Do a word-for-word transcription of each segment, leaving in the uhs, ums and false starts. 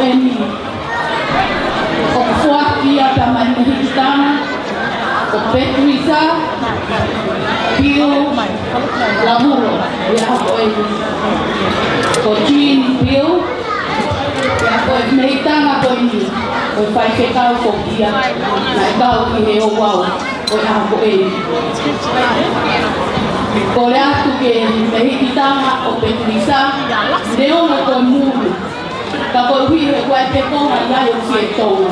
Eni, ʻoku foaki ia pea maʻa e mehikitanga ko Petrisa Piu Lavulo, ʻi he ʻaho ko eni. Ko Jean Piu, ʻa ia ko e mehikitanga ko eni, ko e faifekau foki ia naʻe kau ki he ouau ʻo e ʻaho ko eni. Kole atu ki he mehikitanga ko Petrisa, neongo ko e mulu, ka koeʻuhi he ʻoku ʻi ai pē e konga ʻi ai ʻo fie Tonga.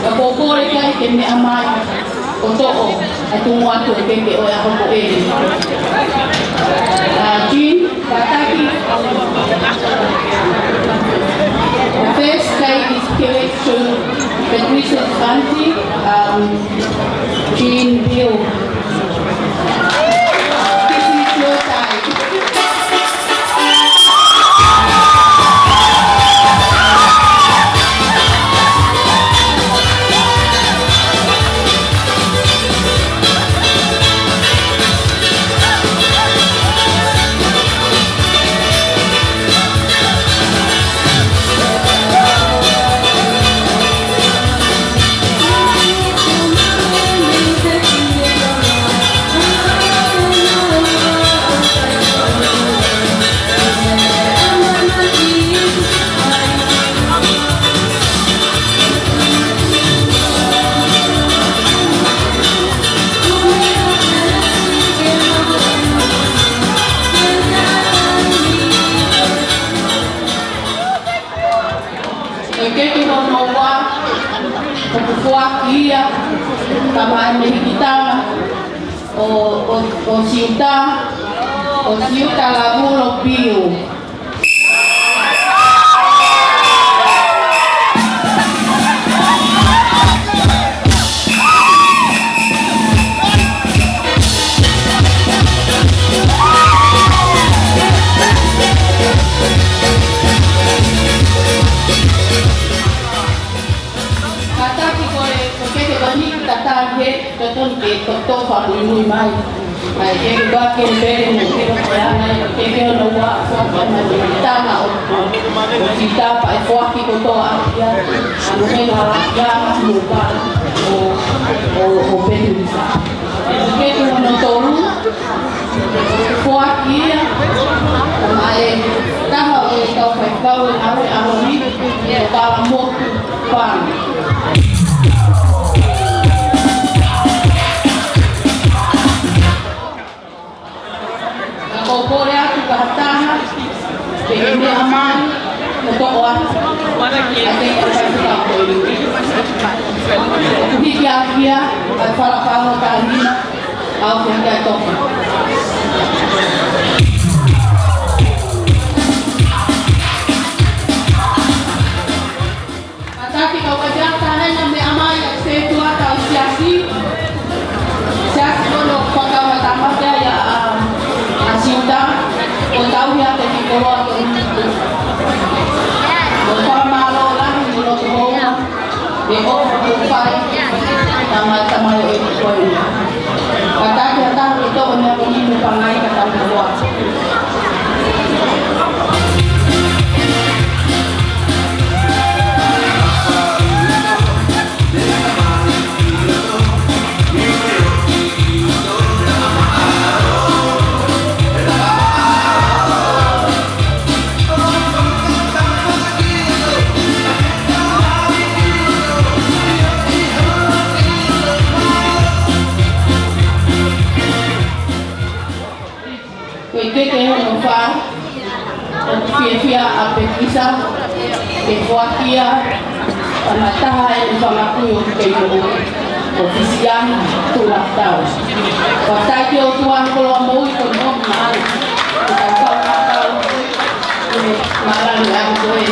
Ka ʻoku ou kole ki ai ke meʻa mai ʻo toʻo ʻa e tumu atu e keke ʻo e ʻaho ko eni. Uh, Jean, kātaki. The first cake is given to Patrice's auntie, um, Jean Bill. This is your time. Ko e keke hono ua, ʻoku foaki ia pea maʻa e mehikitanga ʻo, ʻo, ʻo Siuta, ʻo Siuta Lavulo Piu. Kātaki ko e, ko e keke ko eni, kātaki he, totonu ke, to, to fakamuimui mai. ʻA e keke ko ē ke pele mo ke ko ē ana, ke ke ono ua, foaki mai e tana ʻo, ʻo Siuta pea foaki kotoa ia, ano me la ia, mo pa, ʻo, ʻo, ʻo Petrisa. Keke hono tolu, foaki ia, maʻa e taha ʻo e kau faifekau ʻi he ʻaho ni, ʻo Kalamotu Pan. Ka ʻoku ou kole atu ki ha taha ke meʻa mai ʻo toʻo atu ʻa e keke ʻo e faifekau ko eni. ʻOku hiki hake ia ʻa e fala fala ʻo Kalina, ʻa ʻoku hiki ʻa e toka. Kātaki kau ka jata hena meʻa mai ʻa e setuata ʻo e siasi. Siasi ko eni ʻoku fakamatamata ai ʻa, ʻa, ʻa Siuta, ʻo tauhi ʻa e kiʻi koloa ko eni. ʻOku fakamālō lahi mo loto hounga, ʻe ʻofa kuo fai, na mai tamai ʻo e ko eni. Kātaki ha taha ke toʻo e meʻa ko eni mo pangai ka tau koloa. Ko e keke hono fā, ʻoku fiefia ʻa Pekisa ke foaki ia pea maʻa e taha ʻene fanga kui ʻoku kei moʻui, ko Fisiani Tuʻuakatau. Fakafetaʻi ki he ʻOtua he koloa moʻui ko eni ʻoku maʻana. Ko e kau kau kau, ko e mālani ʻa ko ē.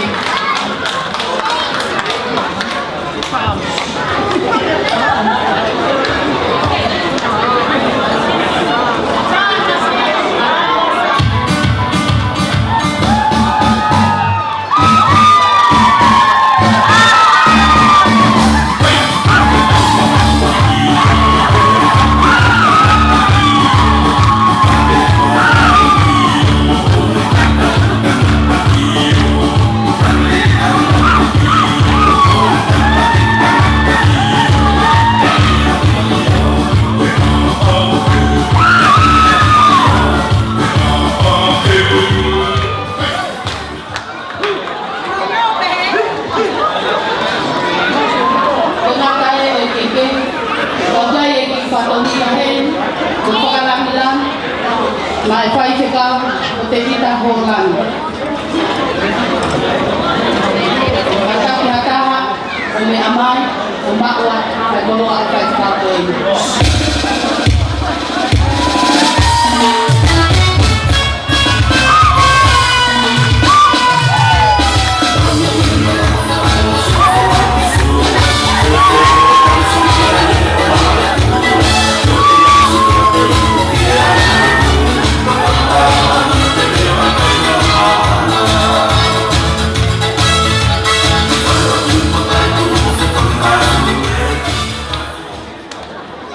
Maʻa e faifekau ko Tēvita Hōlani. Kātaki ha taha ʻo meʻa mai ʻo maʻu ʻa e koloa ʻa e faifekau ko eni.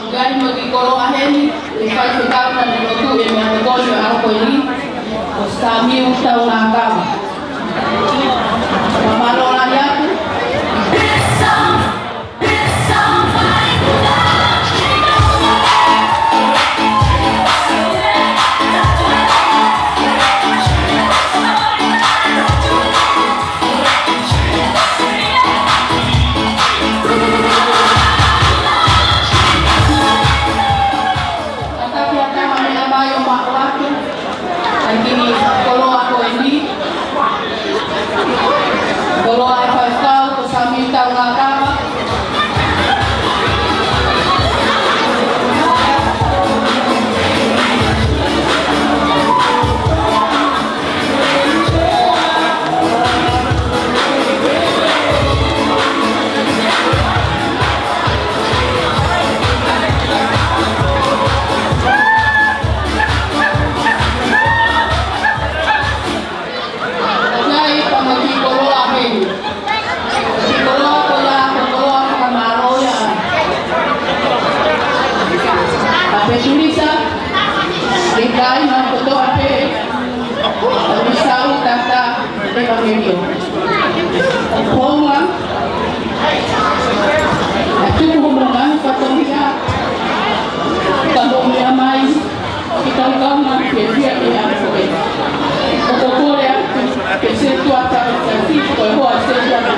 Ngaahi mo ki koloa heni, ʻe faifekau naʻe lotu ʻi he meʻa ko eni ʻo aʻu ko eni, ko Samiu Taungakava. Mālō lahi atu. Kātaki ha taha ʻo meʻa mai ʻo maʻu atu ʻa e kiʻi koloa ko eni. Koloa ʻa e faifekau ko Samiu Taungakava. ʻOku ʻi ai pea mo e kiʻi koloa heni. Kiʻi koloa ko ia, ko e koloa fakamālō ia ʻa Petulisa, Lekai, mo e kotoa pē ʻa Luisau, Tata, ʻEvangeliō. Hounga, ʻa Tuku Hounga, fatongia, ka mou meʻa mai, ʻi he tau kaunga fiefia ʻi he ʻaho ko eni. ʻOku ou kole atu ke setuata ʻa e tasi, ko e hoa setuata.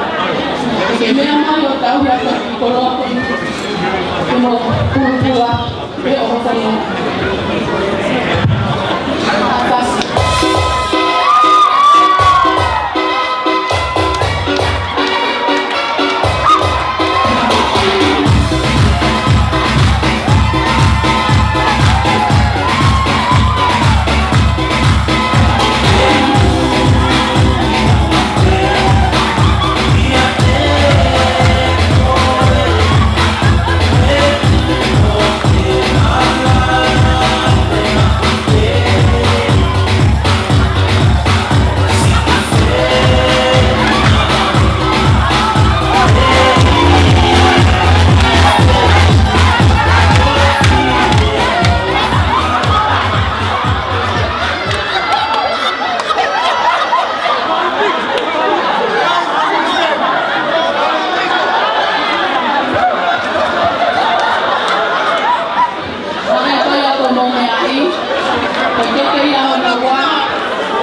Ke meʻa mai ʻo tauhi ʻa e koloa ko eni. Ke mou pulupula, ke ʻoho kono. Tasi. Ko e meʻa ko ia ʻoku mou meaʻi, ko e teke ia hono ua,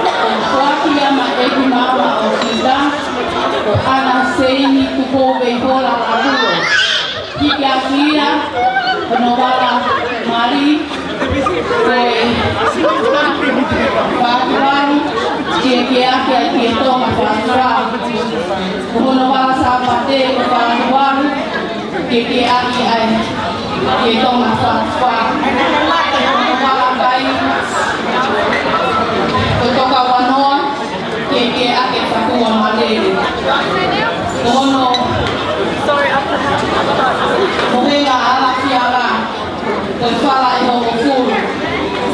ko e foaki ia maʻa e ʻEiki Māmā ʻo Sita, ko ʻAna Seini Tupou Veihola Lavulo. Hiki ʻaki ia hono vala mali, ko e fā valu, ke ke ake ai ki he Tonga fā fā. Ko hono vala Sāpate ko e fā valu, ke ke ake ai ki he Tonga fā fā. Ko hono vala kai ko e Toka Vanoa, ke ke ake fakua malele. Ko hono mohenga ʻa Lafiala, ko e fala ʻe hongofulu.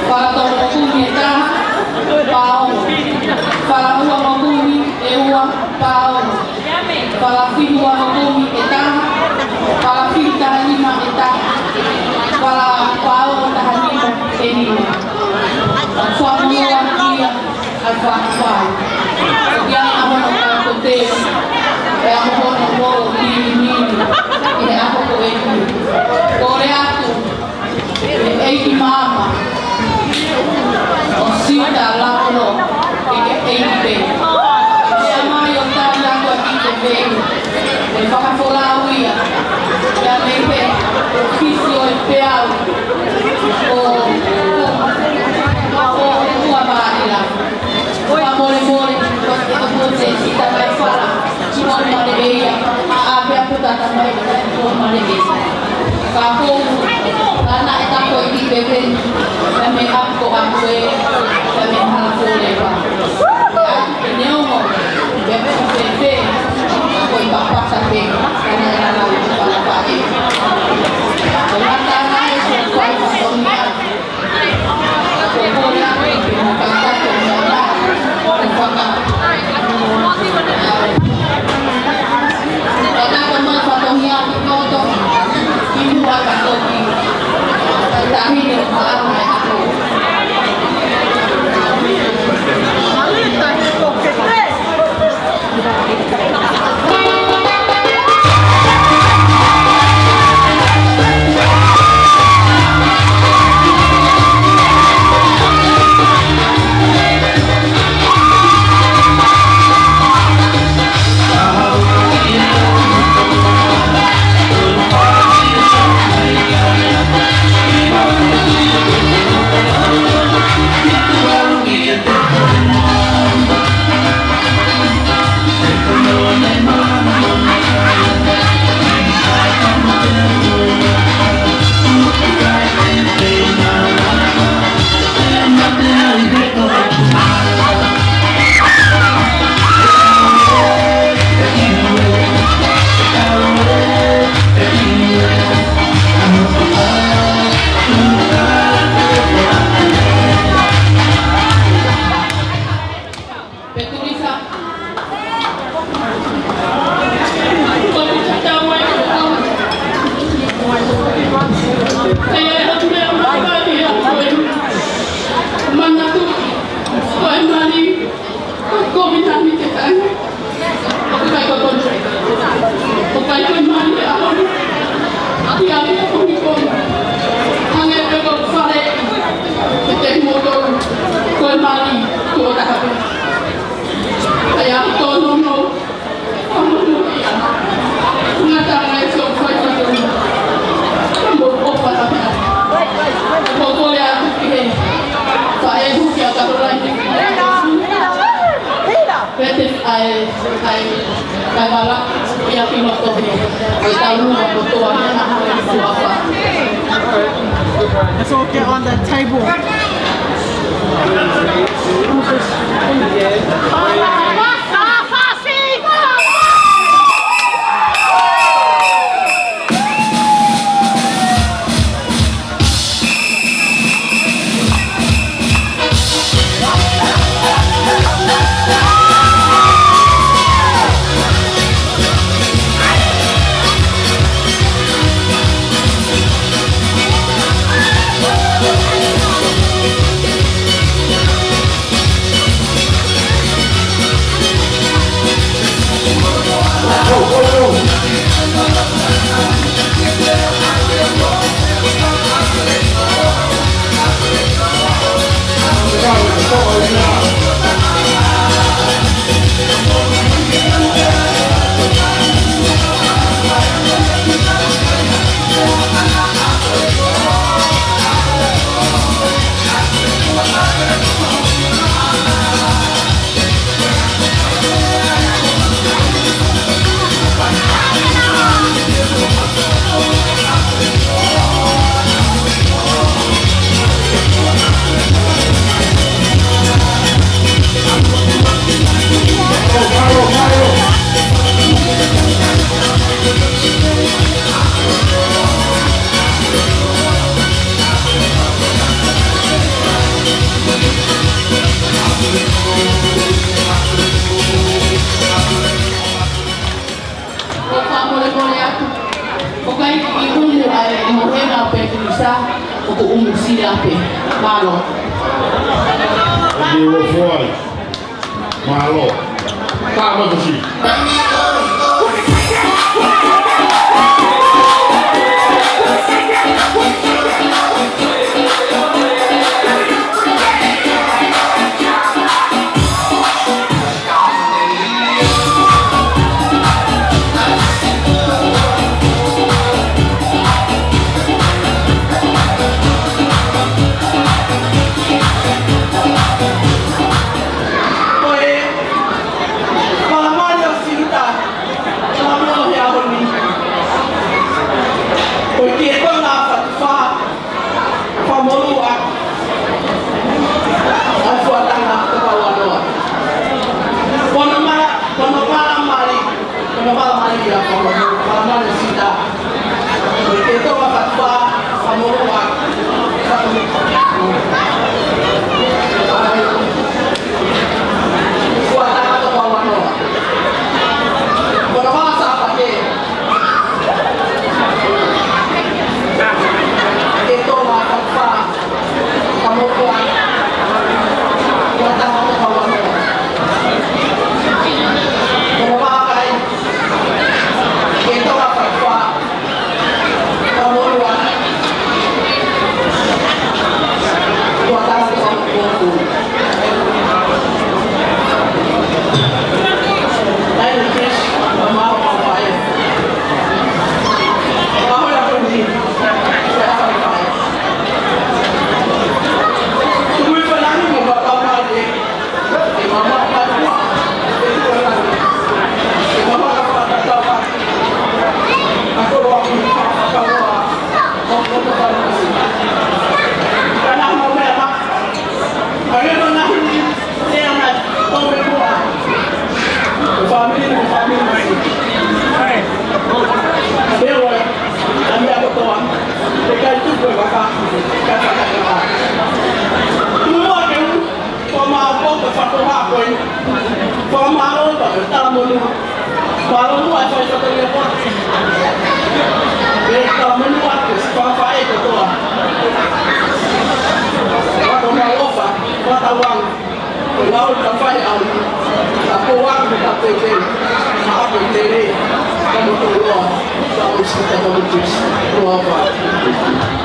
Fala tolu mokuni ʻe taha, pā ono. Fala ua mokuni ʻe ua, pā ono. Fala fitu ua mokuni ʻe taha, fala fitu taha nima ʻe taha, fala pā ono taha nima ʻe nima. Fakamoʻoni ia ʻa e fakafai. ʻOku ʻi ai ʻa hono kātoa, pea mo hono lolo mili mili ʻi he ʻaho ko eni. Kole atu ʻe he ʻEiki Māmā ʻo Sita Lavulo, ʻe ke ʻEiki pē. Pea mai ʻo tali atu ʻa e kiʻi tefeʻi, ʻe fakafolau ia, pea mei he ʻōfisi ʻo e peau, ʻo, ʻo, ʻo, Ka ko e, ka naʻe tako ʻi Pepeni, ka me ako aku e, ka me hana ko leva. Ka ke neongo, Pepe, Pepe, ko e papata pē, ka naʻe ala u pala pae. Ko ngata naʻe so fai fatongia. Pete ai, ai, ai, ai, mala, ia ki loto he. Ai, tau nua kotoa, nua fa. Let's all get on the table. ʻOku fakamolemole atu. ʻOku ʻikai ke ʻumu ʻa e mohenga ʻo Petilisa, ʻoku ʻumu sila pē. Mālō. Thank you, Lord, for it. Mālō. Ka mo si. Ko e, fakamālō ʻa Siuta, fakamālō he ʻaho ni. Mālō muʻa e faifekau ia ko. Pea ka monū atu siʻi faʻē kotoa. Ko e ʻaloʻofa, ko e tauange, ko e ngāue ka fai ʻaupito, ka ko au ka peke, ka ʻape tele, ka mo toloa, ka o si ka mo tus, ko au pa.